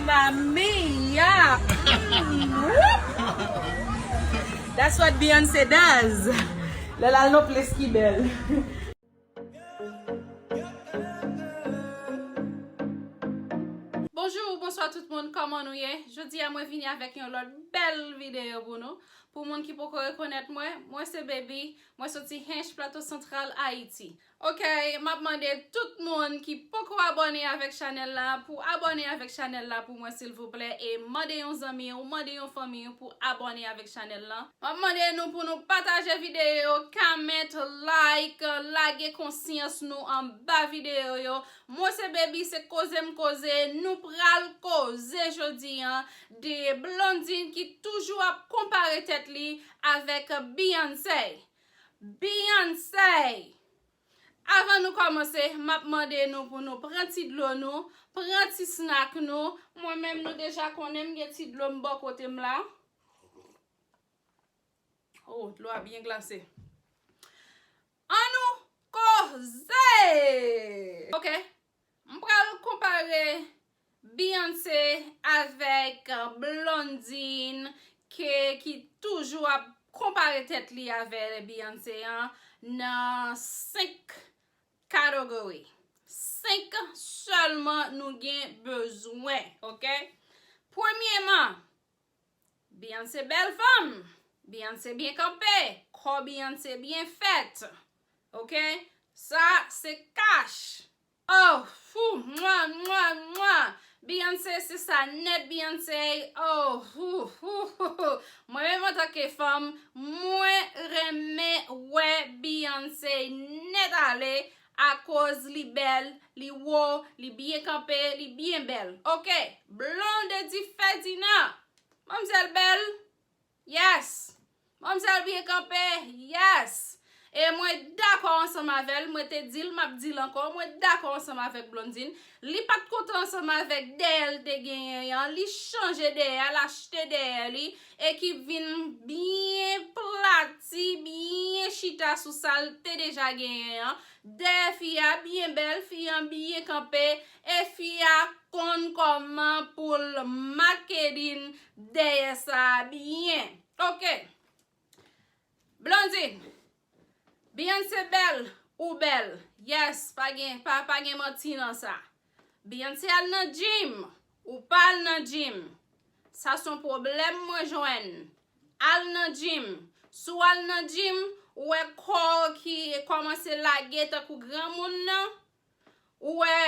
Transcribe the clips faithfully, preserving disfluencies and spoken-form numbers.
Mamma mia! Mm, whoop! That's what Beyoncé does. Lè l al nan plis ki bèl. Bonjou, bonswa tout moun, kòman nou ye? Jodi a mwen vini avèk yon lòt bèl videyo pou nou. Pou moun ki poko rekonèt mwen, mwen se Baby, mwen soti Hinche, Plato Santral, Ayiti. Ok, m ap mande tout moun ki poko abòne avèk chanèl la pou abòne avèk chanèl la pou mwen silvouplè, e mande yon zanmi ou mande yon fanmi ou pou abòne avèk chanèl la. M ap mande nou pou nou pataje videyo, comment, like, lage konsyans nou anba videyo yo. Mwen se Baby, se koze m koze, nou pral koze jodi an de Blondine ki toujou ap konpare tèt li avèk Beyoncé. Beyoncé! Avan nou kòmanse, m ap mande nou pou nou pran ti dlo nou, pran ti snack nou. Mwen menm nou deja konnen m gen ti dlo m bò kote m la. Oh, dlo a byen glase. Annou koze! Ok, m pral konpare Beyoncé avèk Blondine ke, ki toujou ap konpare tèt li avè Beyoncé an nan senk category. Senk sèlman nou gen bezwen, ok? Premyeman, Beyoncé bèl fanm. Beyoncé byen kanpe. Kò Beyoncé byen fèt. Ok? Sa se kach. Oh, fou, mwa, mwa, mwa. Beyoncé se sa nèt, Beyoncé. Oh, fou, fou, fou, fou. Mwen menm antanke fanm, mwen renmen wè Beyoncé nèt ale akoz li bèl, li wo, li byen kanpe, li byen bèl. Ok, Blondedy Ferdinand. Manmzèl bèl? Yes. Manmzèl byen kanpe? Yes. E mwen dakò ansanm avè l, mwen te di l, m ap di l ankò, mwen dakò ansanm avèk Blondine. Li pa t kontan ansanm avèk dèyè l te genyen an, li chanje dèyè, l achte dèyè li, e ki vin byen plati, byen chita sou sa l te deja genyen an. Dèyè fi a byen bèl, fi an byen kanpe, e fi a konn kòman pou l makedin dèyè sa a byen. Ok. Blondine, Beyoncé bèl, ou bèl. Yes, pa gen, pa, pa gen manti nan sa. Beyoncé al nan gym, ou pa al nan gym. Sa se yon pwoblèm mwen jwenn. Al nan gym. Si w al nan gym, ou wè kò w ki kòmanse lage tankou granmoun nan. Ou wè,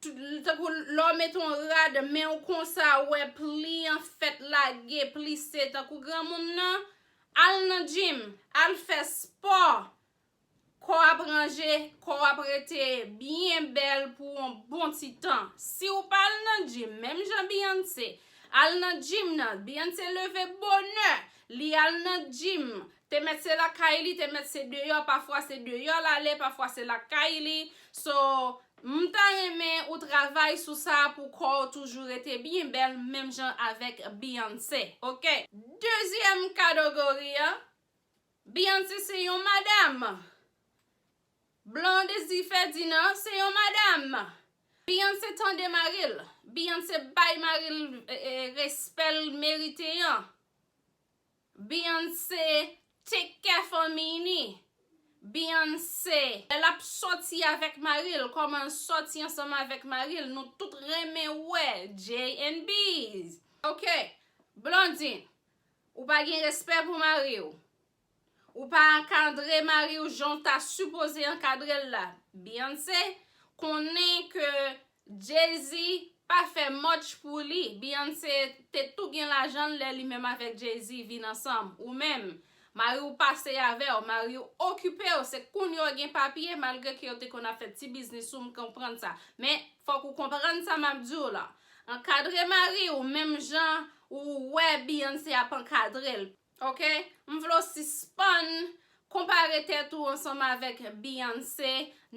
t-, tankou lè w mete yon rad men w konsa, ou wè pli an fèt lage, plise tankou granmoun nan. Al nan gym, al fè spò. Kò ap ranje, kò ap rete byen bèl pou yon bon ti tan. Si w pa al nan gym, menm jan Beyoncé al nan gym nan, Beyoncé leve bonè, li al nan gym. Te mèt se lakay li, te mèt se deyò, pafwa se deyò l ale, pafwa se lakay li. So, m ta renmen ou travay sou sa pou kò w toujou rete byen bèl, menm jan avèk Beyoncé, ok? Dezyèm kategori an, Beyoncé se yon madanm. Blondedy Ferdinand se yon madanm. Beyoncé tande mari l. Beyoncé bay mari l, e, e, respè l merite an. Beyoncé take care fanmi ni. Beyoncé, lè l ap sòti avèk mari l, kòman l sòti ansanm avèk mari l, nou tout renmen wè J and B's. Ok, Blondine, ou pa gen respè pou mari w. Ou pa ankadre mari w jan w ta sipoze ankadre l la. Beyoncé konnen ke Jay-Z pa fè much pou li. Beyoncé te tou gen lajan l lè li menm avèk Jay-Z vin ansanm. Ou menm, mari w pase avè w, mari w okipe w. Se kounye a w gen papye, malgre ke yo te konn ap fè ti biznis ou, m konprann sa. Men, fòk ou konprann sa m ap di w la. Ankadre mari w menm jan ou wè Beyoncé ap ankadre l. Ok? M vle w sispann konpare tèt ou ansanm avèk Beyoncé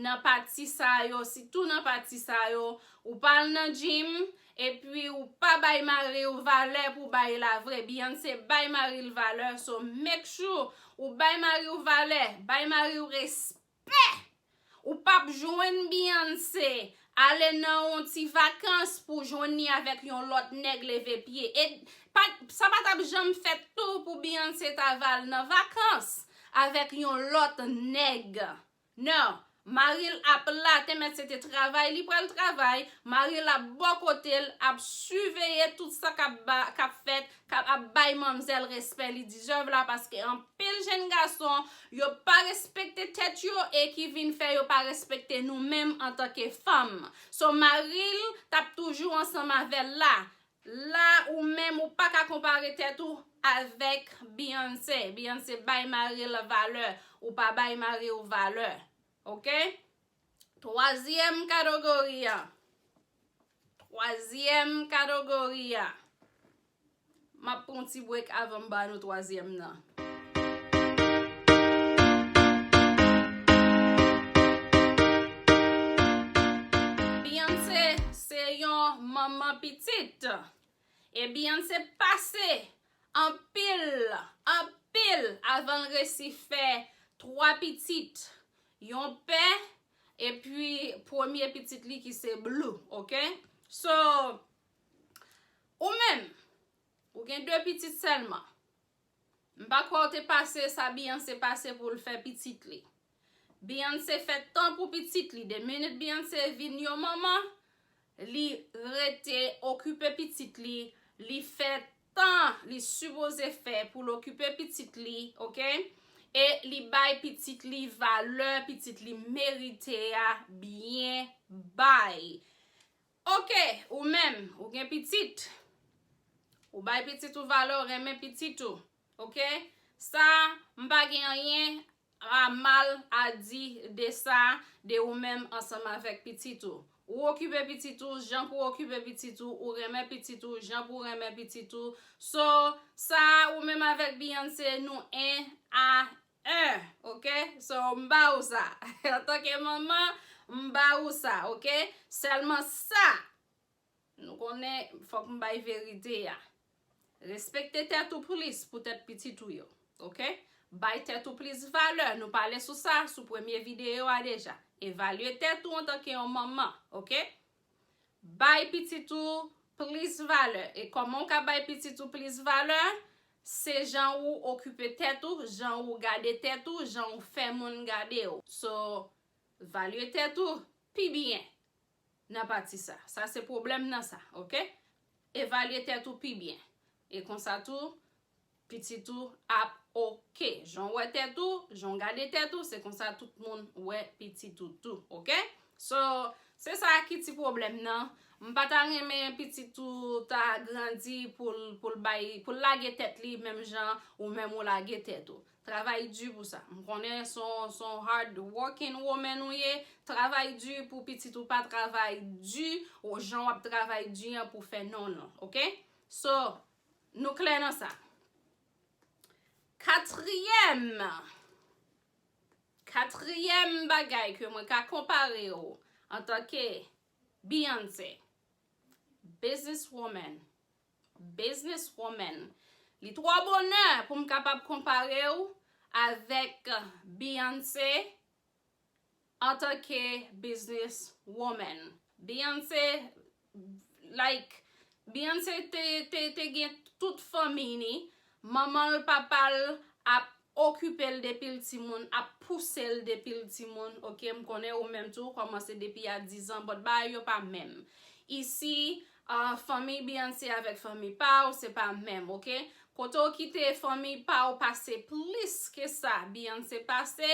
nan pati sa yo, sitou nan pati sa yo. Ou pa al nan gym, epi ou pa bay mari w valè pou bay la vre. Beyoncé bay mari l valè, so make sure ou bay mari w valè, bay mari w respè. Ou p ap jwenn Beyoncé ale nan yon ti vakans pou jwenn li avèk yon lòt nèg leve pye. E pa, sa pa t ap janm fèt tou pou Beyoncé ta va al nan vakans avèk yon lòt nèg. Non, mari l ap la, te mèt se te travay li pral travay, mari l ap bò kote l, ap siveye tout sa k ap, ba- k ap fèt, k ap, ap bay manmzèl respè li deserve la, paske anpil jèn gason, yo pa respekte tèt yo e ki vin fè yo pa respekte nou menm antanke fanm. So, mari l t ap toujou ansanm avè l la. La, ou menm, ou pa ka konpare tèt ou avèk Beyoncé. Beyoncé bay mari l valè. Ou pa bay mari w valè. Oke? Twazyèm kategori a. Twazyèm kategori a. M ap pran yon ti break avan m ba nou twazyèm nan. Beyoncé se yon manman pitit. E Beyoncé pase anpil, anpil avan l resi fè twa pitit. Yon pè, epi premye pitit li ki se Blue, oke? So, ou menm, ou gen de pitit sèlman. M pa kwè w te pase sa Beyoncé pase pou l fè pitit li. Beyoncé fè tan pou pitit li. De minit Beyoncé vin yon manman, li rete okipe pitit li, li fè tan li sipoze fè pou l okipe pitit li, oke? E li bay pitit li valè pitit li merite a byen bay. Oke, ou menm, ou gen pitit. Ou bay pitit ou valè, ou renmen pitit ou. Oke? Sa, m pa gen anyen a mal a di de sa, de ou menm ansanm avèk pitit ou. Ou okipe pitit ou jan pou w okipe pitit ou, ou renmen pitit ou jan pou w renmen pitit ou. So, sa, ou menm avèk Beyoncé, nou en a en, oke? So, m ba ou sa. Antanke manman, m ba ou sa, oke? Sèlman sa, nou konnen, fòk m bay verite a. Respekte tèt ou plis pou tèt pitit ou yo, oke? Bay tèt ou plis valè. Nou pale sou sa sou premye videyo a deja. Evalye tèt ou antanke yon manman, oke? Bay pitit ou plis valè. E kòman w ka bay pitit ou plis valè? Se jan ou okipe tèt ou, jan ou gade tèt ou, jan ou fè moun gade w. So, valye tèt ou pi byen nan pati sa. Sa se pwoblèm nan sa, oke? Evalye tèt ou pi byen. E konsa tou, pitit ou ap oke. Jan w wè tèt ou, jan w gade tèt ou, se konsa tout moun wè pitit ou tou, oke? So, se sa ki ti pwoblèm nan. M pa ta renmen pitit ou ta grandi pou l, pou l bay, pou l lage tèt li menm jan ou menm ou lage tèt ou. Travay di pou sa. M konnen se yon, se yon hard working woman ou ye. Travay di pou pitit ou pa travay di, ou jan w ap travay di an pou fè non non, oke? So, nou klè nan sa. Katriyèm, katriyèm bagay ke mwen ka konpare w antanke Beyoncé, business woman, business woman. Li twò bonè pou m kapab konpare w avèk Beyoncé antanke business woman. Beyoncé, like, Beyoncé te, te, te gen tout fanmi ni, manman l, papa l ap okipe l depi l timoun, ap pouse l depi l timoun, oke, m konnen ou menm tou, ou kòmanse depi a diz an, but bagay yo pa menm. Isi, ah, fanmi Beyoncé avèk fanmi pa w, se pa menm, oke? Kote w kite fanmi pa w pase plis ke sa Beyoncé pase,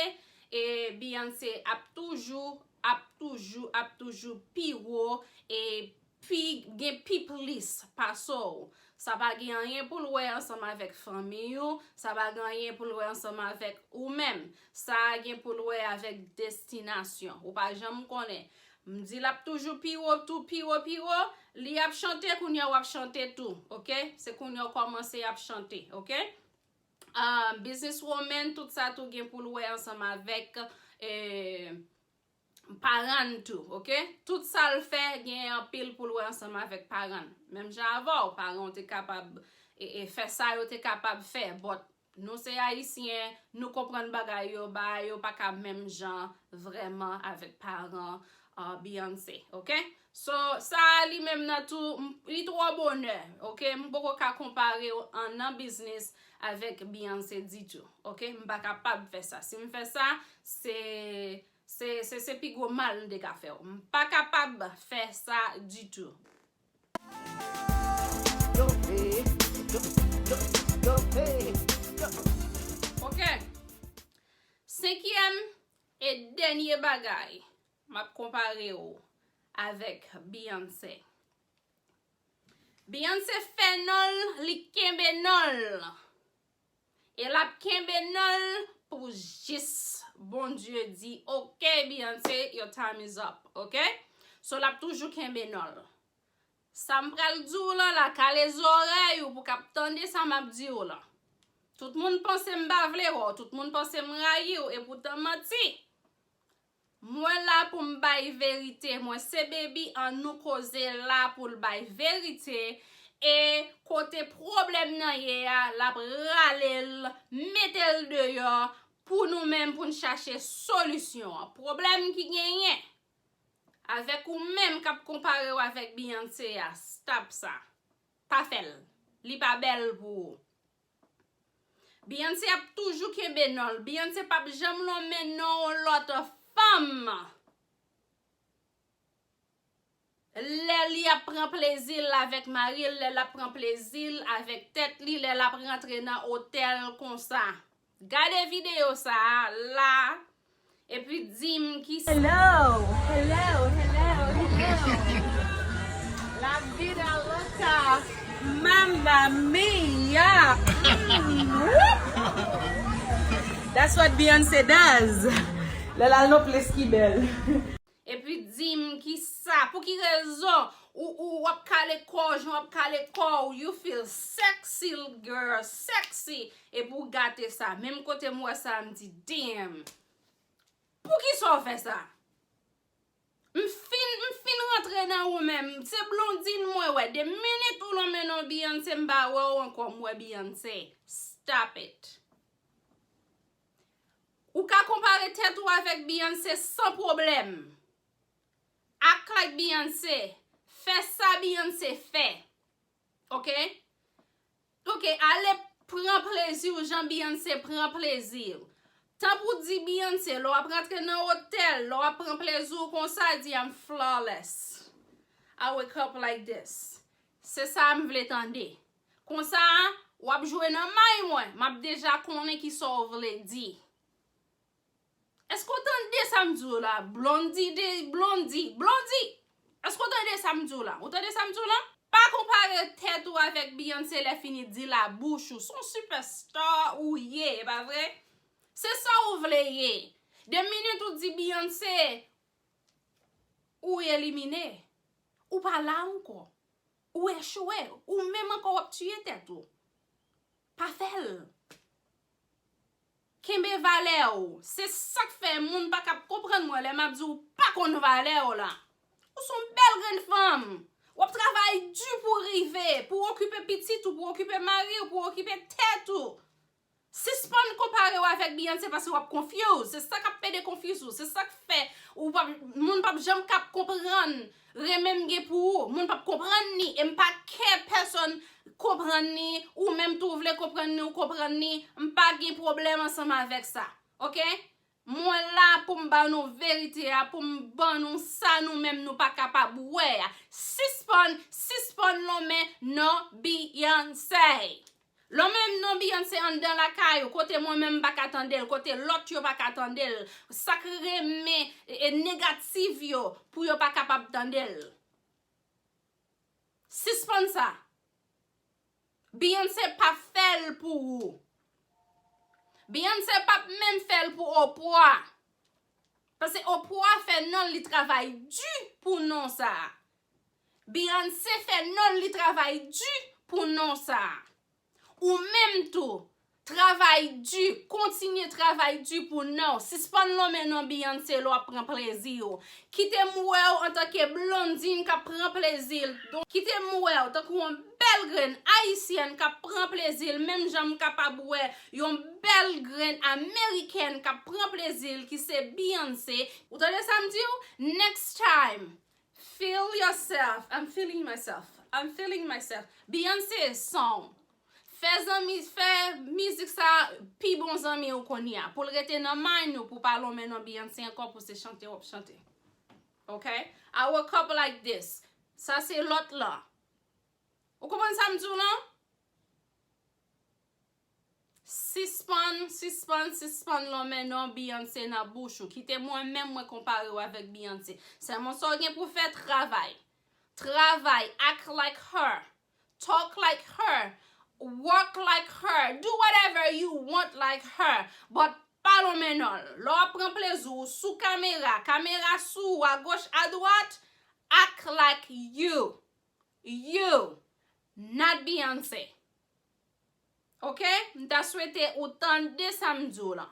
e Beyoncé ap toujou, ap toujou, ap toujou pi wo, e pi, gen pi plis pase w. Sa pa gen anyen pou l wè ansanm avèk fanmi w, sa pa gen anyen pou l wè ansanm avèk ou menm. Sa gen pou l wè avèk destinasyon. Ou pa janm konnen. M di l ap toujou pi wo, tou pi wo, pi wo. Li ap chante, kounye a w ap chante tou, oke? Se kounye a w kòmanse ap chante, oke? Ah, business woman, tout sa tou gen pou l wè ansanm avèk, eh, paran l tou, oke? Tout sa l fè, gen anpil pou l wè ansanm avèk paran l. Menm jan avè w, paran w te kapab, e, e, fè sa yo te kapab fè, but Nou se Ayisyen, nou konprann bagay yo, bagay yo pa ka menm jan vrèman avèk paran uh, Beyoncé, ok? So, sa a li menm nan tou, m- li twò bonè, ok? M poko ka konpare w an nan biznis avèk Beyoncé ditou, ok? M pa kapab fè sa. Si m fè sa, se se se se pi gwo mal m te ka fè w. M pa kapab fè sa ditou. Ok. Senkyèm e dènye bagay, m ap konpare w avèk Beyoncé. Beyoncé fè non l, li kenbe non l. E l ap kenbe non l pou jis Bondye di, ok, Beyoncé, your time is up, ok? So, l ap toujou kenbe non l. Sa m pral di w lan la, kale zòrèy ou pou k ap tande sa m ap di w lan. Tout moun panse m pa vle wè w, tout moun panse m rayi w, epoutan manti. Mwen la pou m bay verite, mwen se Baby, an nou koze la pou l bay verite, e kote pwoblèm nan ye a, l ap rale l, mete l deyò, pou nou menm pou n chache solisyon an. Pwoblèm ki genyen avèk ou menm k ap konpare w avèk Beyoncé a, stop sa. Pa fè l. Li pa bèl pou ou. Beyoncé ap toujou kenbe non l. Beyoncé p ap janm lonmen non yon lòt fanm. Lè li ap pran plezi l avèk mari l, lè l ap pran plezi l avèk tèt li, lè l ap rantre nan otèl konsa. Gade videyo sa a la, epi di m ki sa. Hello, hello, hello, hello. La vida loca. Mamma mia. Mm. That's what Beyoncé does. Lè l al nan plis ki bèl. Epi di m ki sa, pou ki rezon ou, ou w ap kale kò w, jan w ap kale kò w, you feel sexy, girl, sexy. Epi w gate sa. Menm kote m wè sa, m di, damn. Pou ki sa w fè sa? M fin, m fin rantre nan ou menm. Se Blondine mwen wè. De minit ou lonmen non Beyoncé, m pa wè w ankò, m wè Beyoncé. Stop it. Ou ka konpare tèt ou avèk Beyoncé san pwoblèm. Act like Beyoncé. Fè sa Beyoncé fè. Ok? Ok, ale pran plezi w jan Beyoncé pran plezi w. Tan pou di Beyoncé, lè w ap rantre nan otèl, lè w ap pran plezi w konsa, di I'm flawless. I wake up like this. Se sa m vle tande. Konsa, w ap jwe nan may mwen, m ap deja konnen ki sa w vle di. Èske w tande sa m di w la? Blondie de Blondie. Blondie! Èske w tande sa m di w la? Ou tande sa m di w la? Pa konpare tèt ou avèk Beyoncé lè fini di la bouch ou. Se yon superstar ou ye, e pa vre? Se sa ou vle ye. De minit ou di Beyoncé, ou elimine. Ou pa la ankò. Ou echwe. Ou menm ankò w ap tiye tèt ou. Pa fè l. Kenbe valè w. Se sa k fè moun pa ka konprann mwen lè m ap di w pa konn valè w la. Ou se yon bèl grenn fanm. W ap travay di pou w rive, pou w okipe pitit ou, pou w okipe mari w, pou w okipe tèt ou. Sispann konpare w avèk Beyoncé paske w ap confuse. Se sa k ap pede confuse ou. Se sa k fè ou p ap, moun p ap janm k ap konprann renmen m gen pou ou. Moun p ap konprann ni. E m pa kè pèsonn konprann ni. Ou menm tou w vle konprann ni, ou konprann ni. M pa gen pwoblèm ansanm avèk sa. Ok? Mwen la pou m ba nou verite a, pou m ban nou sa nou menm nou pa kapab wè a. Sispann, sispann lonmen non Beyoncé. Lonmen non Beyoncé anndan lakay ou, kote mwen menm m pa ka tande l, kote lòt yo pa ka tande l. Sa k renmen e, e negatif yo pou yo pa kapab tande l. Sispann sa. Beyoncé p ap fè l pou ou. Beyoncé p ap menm fè l pou Oprah. Paske Oprah fè non l, li travay di pou non sa a. Beyoncé fè non l, li travay di pou non sa a. Ou menm tou, Travay di, kontinye travay di pou non w. Sispann lonmen non Beyoncé lè w ap pran plezi w. Kite m wè w antanke Blondine k ap pran plezi l. Donk, kite m wè w tankou yon bèl grenn ayisyèn k ap pran plezi l, menm jan m kapab wè yon bèl grenn amerikèn k ap pran plezi l, ki se Beyoncé. Ou tande sa m di w? Next time, feel yourself. I'm feeling myself. I'm feeling myself. Beyoncé, son. Fè zanmi, fè mizik sa pi bon zanmi w kounye a. Pou l rete nan mind ou, pou pa lonmen non Beyoncé ankò, pou se chante w ap chante. Ok? I woke up like this. Sa se lòt la. Ou konprann sa m di w lan? Sispann, sispann, sispann lonmen non Beyoncé nan bouch ou. Kite mwen menm mwen konpare w avèk Beyoncé. Sèlman sa w gen pou fè, travay. Travay, act like her. Talk like her. Work like her. Do whatever you want like her. But pa lonmen non l. Lè w ap pran plezi w sou kamera, kamera sou ou agoch, adwat, act like you. You. Not Beyoncé. Ok? M ta swete ou tande sa m di w lan.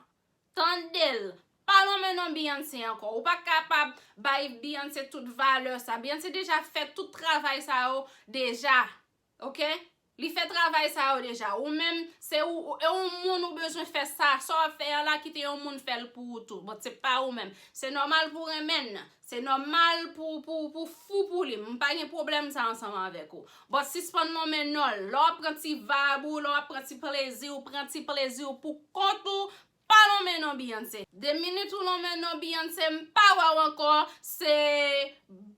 Tande l. Pa lonmen non Beyoncé ankò. Ou pa kapab bay Beyoncé tout valè sa. Beyoncé deja fè tout travay sa yo deja. Ok? Li fè travay sa yo deja. Ou menm, se ou, e yon moun ou bezwen fè sa. Sa w ap fè a la, kite yon moun fè l pou ou tou. Bon, se pa ou menm. Se nòmal pou w renmen l. Se nòmal pou, pou, pou fou pou li. M pa gen pwoblèm sa ansanm avèk ou. But sispann lonmen non l. Lè w ap pran ti vibe ou, lè w ap pran ti plezi ou, pran ti plezi ou pou kont ou, pa lonmen non Beyoncé. De minit ou lonmen non Beyoncé, m pa wè w ankò. Se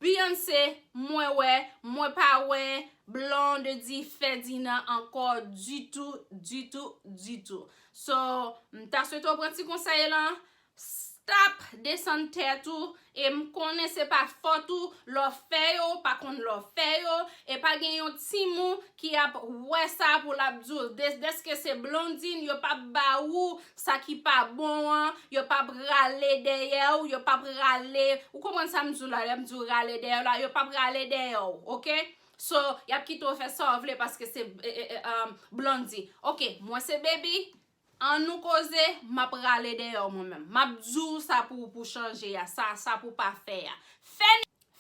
Beyoncé mwen wè, mwen pa wè Blondedy Ferdinand ankò ditou, ditou, ditou. So, m ta swete w pran ti konsèy lan. Stop desann tèt ou. E m konnen se pa fòt ou lè w fè yo, w pa konn lè w fè yo. E pa gen yon timoun ki ap wè sa pou l ap di w. Dè-, dèske se Blondine, yo p ap ba ou sa ki pa bon an, yo p ap rale dèyè w, yo p ap rale, ou konprann sa m di w la, lè m di w rale dèyè w la, yo p ap rale dèyè w, ok? So, y ap kite w fè sa w vle paske se, e, e, e, um, Blondedy. Ok, mwen se Baby, ann nou koze, m ap rale dèyè w mwen menm. M ap di w sa pou, pou chanje a, sa, sa pou pa fè a. Fè,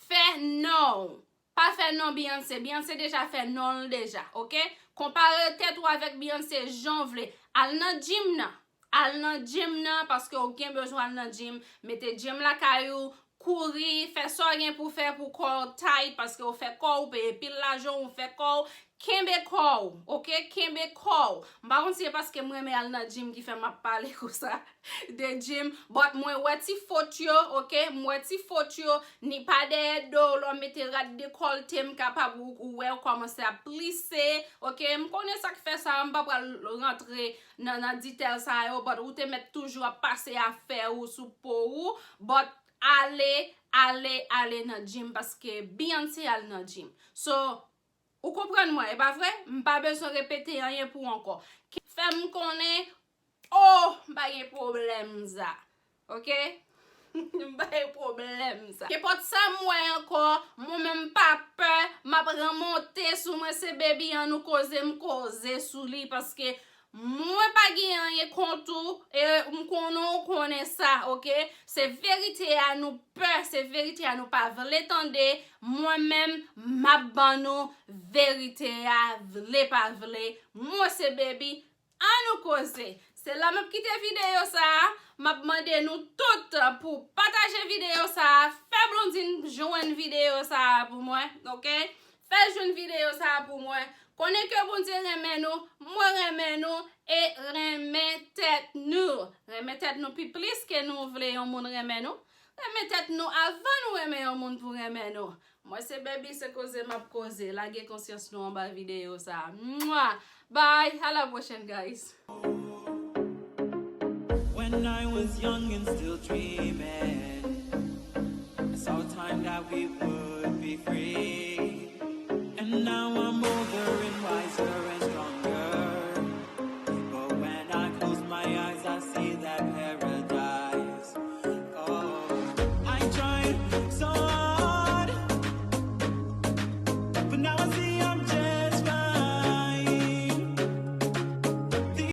fè non. Pa fè non Beyoncé. Beyoncé deja fè non l deja, ok? Konpare tèt ou avèk Beyoncé jan w vle. Al nan gym nan. Al nan gym nan, paske w gen bezwen al nan gym. Mete gym lakay ou, kouri, fè sa w gen pou fè pou kò w tight, paske w fè kò w, peye pil lajan, w fè kò w. Kenbe kò w, ok? Kenbe kò w. M pa konn si se paske m renmen al nan gym ki fè m ap pale konsa de gym, but mwen wè ti fot yo, ok? M wè ti fot yo, ni pa dèyè do w, lè w mete rad dekòlte, m kapab ou, ou wè w kòmanse ap plise, ok? M konnen sa k fè sa, m pa pral rantre nan, nan detay sa yo, but ou te mèt toujou ap pase afè ou sou po ou, but ale, ale, ale nan gym, paske Beyoncé al nan gym. So, ou konprann mwen, e pa vre? M pa bezwen repete anyen pou w ankò. Fè m konnen, oh, m pa gen pwoblèm sa. Ok? M pa gen pwoblèm sa. Kenpòt sa m wè ankò, mwen menm m pa pè, m ap remonte sou mwen, se Baby, ann nou koze, m koze sou li, paske mwen pa gen anyen kont ou, e m konnen w konnen sa, ok? Se verite a nou pè, se verite a nou pa vle tande. Mwen menm, m ap ban nou verite a, vle pa vle. Mwen se Baby, ann nou koze. Se la m ap kite videyo sa a. M ap mande nou tout pou pataje videyo sa a. Fè Blondine jwenn videyo sa a pou mwen, ok? Fè l jwenn videyo sa a pou mwen. Konnen ke Bondye renmen nou, mwen renmen nou, e renmen tèt nou. Renmen tèt nou pi plis ke nou vle yon moun renmen nou. Renmen tèt nou avan nou renmen yon moun pou renmen nou. Mwen se Baby, se koze m ap koze. Lage konsyans nou anba videyo sa a. Mwa! Bye! À la prochaine, guys! When I was young and still dreaming, I saw a time that we would be free.